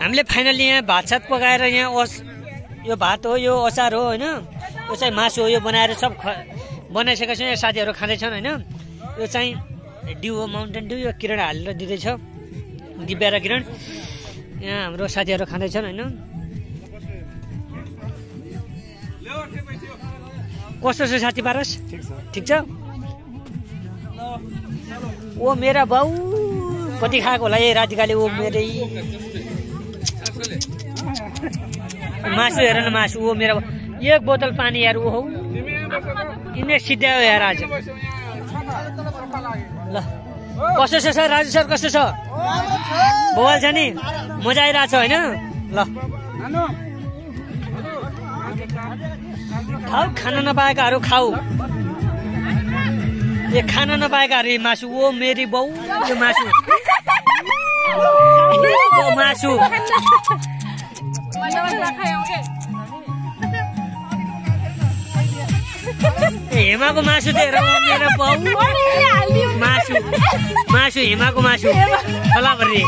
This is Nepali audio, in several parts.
हामीले फाइनली यहाँ भात सात पकाएर यहाँ यो भात हो, यो अचार हो होइन, यो चाहिँ मासु हो, यो बनाएर सब बनाइसकेका छौँ। यहाँ साथीहरू खाँदैछन् होइन। यो चाहिँ ड्यू हो, माउन्टेन ड्यू। यो किरण हालेर दिँदैछ, दिव्या र किरण। यहाँ हाम्रो साथीहरू खाँदैछन् होइन। कस्तो छ साथी पारस? ठिक छ। ओ मेरा बाउ कति खाएको होला यही राधिकाले। ओ मेरै मासु हेर न, मासु। ओ मेरा एक बोतल पानी यार। ओ हौ यिनै सिद्ध्यायो यार आज। ल कस्तो छ सर? राजु सर कस्तो छ? बवाल छ नि, मजा आइरहेको छ होइन। ल खाऊ, खान नपाएकाहरू खाऊ। यो खान नपाएकाहरू मासु। ओ मेरी बाउ यो मासु, मासु। हेमाको मासु त हेर मेरो बाउ। मासु मासु हेमाको मासु फलाभरि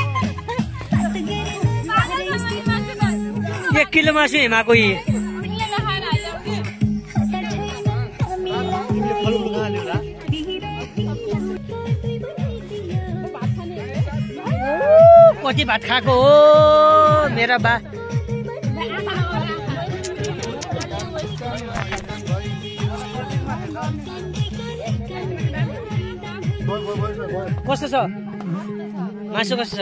1 किलो मासु हेमाको। कति भात खाएको हो मेरा बा। कस्तो छ मासु? कस्तो छ?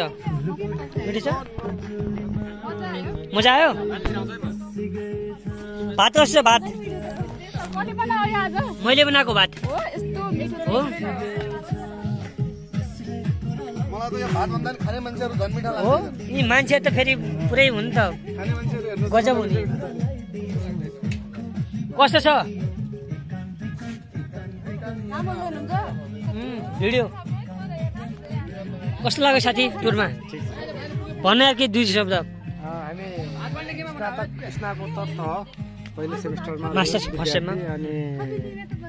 मिठो छ? मजा आयो? भात कस्तो छ? भात मैले बनाएको भात हो। यी मान्छे त फेरि पुरै हुन् त, गजब हुने। कस्तो छ भिडियो? कस्तो लाग्यो साथी टुरमा? भन यार के 2 शब्द। हामी स्नातकोत्तर हो, पहिलो सेमिस्टरमा मास्टर्स फर्स्ट सेममा अनि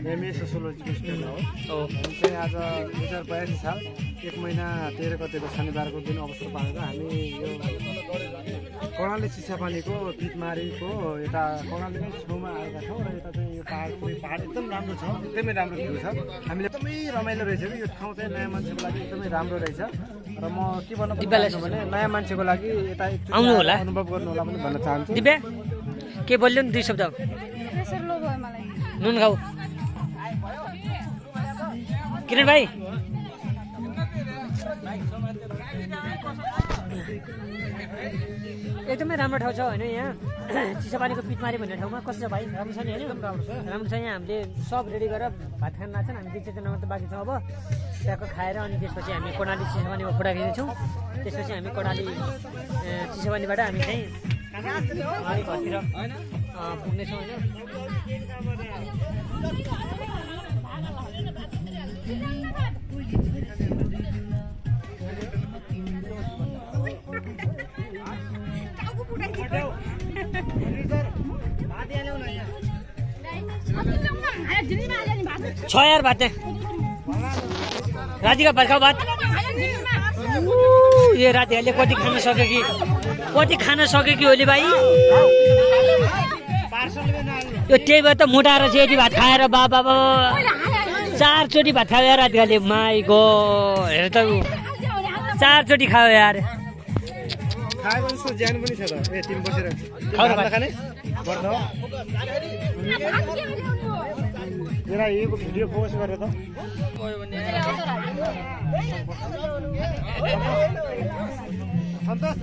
एमए सोसियोलोजीको स्टुडेन्ट हो। हामी चाहिँ आज 2082 साल 1 महिना 13 गतेको शनिबारको दिन अवसर पाएर हामी यो कर्णाली चिसापानीको पिटमारीको यता कर्णालीकै छेउमा आएका छौँ र यता चाहिँ यो पहाड एकदम राम्रो छ, एकदमै राम्रो भ्यू छ। हामीले एकदमै रमाइलो रहेछ कि यो ठाउँ चाहिँ नयाँ मान्छेको लागि एकदमै राम्रो रहेछ। र म के भन्नु चाहन्छु भने नयाँ मान्छेको लागि यता आउनु होला, अनुभव गर्नु होला पनि भन्न चाहन्छु। दिव्या के बोल्यो नि 2 शब्द? नुन खाऊ किरण भाइ। एकदमै राम्रो ठाउँ छ होइन। यहाँ चिसापानीको पिटमारी भन्ने ठाउँमा कस्तो छ भाइ? राम्रो छ नि होइन? एकदम राम्रो छ, राम्रो छ। यहाँ हामीले सब रेडी गरेर भात खान लाग्छन्। हामी 2-3 मात्र बाँकी छौँ। अब त्यहाँको खाएर अनि त्यसपछि हामी कर्णाली चिसापानीमा फोटा खिच्दैछौँ। त्यसपछि हामी कर्णाली चिसापानीबाट हामी चाहिँ घरतिर पुग्नेछौँ होइन। छ यार भात राधिका, भात खाऊ भात। यो राधिकाले कति खान सक्यो कि, कति खान सक्यो कि ओली भाइ? यो त्यही भएर त मोटाएर चाहिँ यति भात खाएर बाबा 4 चोटि भात खायो यार राधिकाले। माई गो हेर त 4 चोटि खायो यार। खाएको जस्तो ज्यान पनि छ त। ए तिमी बसेर खाऊ र भात खाने गर्दा हो। मेरा यो भिडियो पोस्ट गरेर त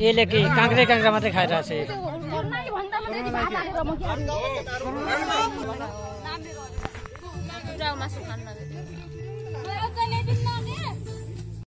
यसले के काँक्रा मात्रै खाइरहेको छ।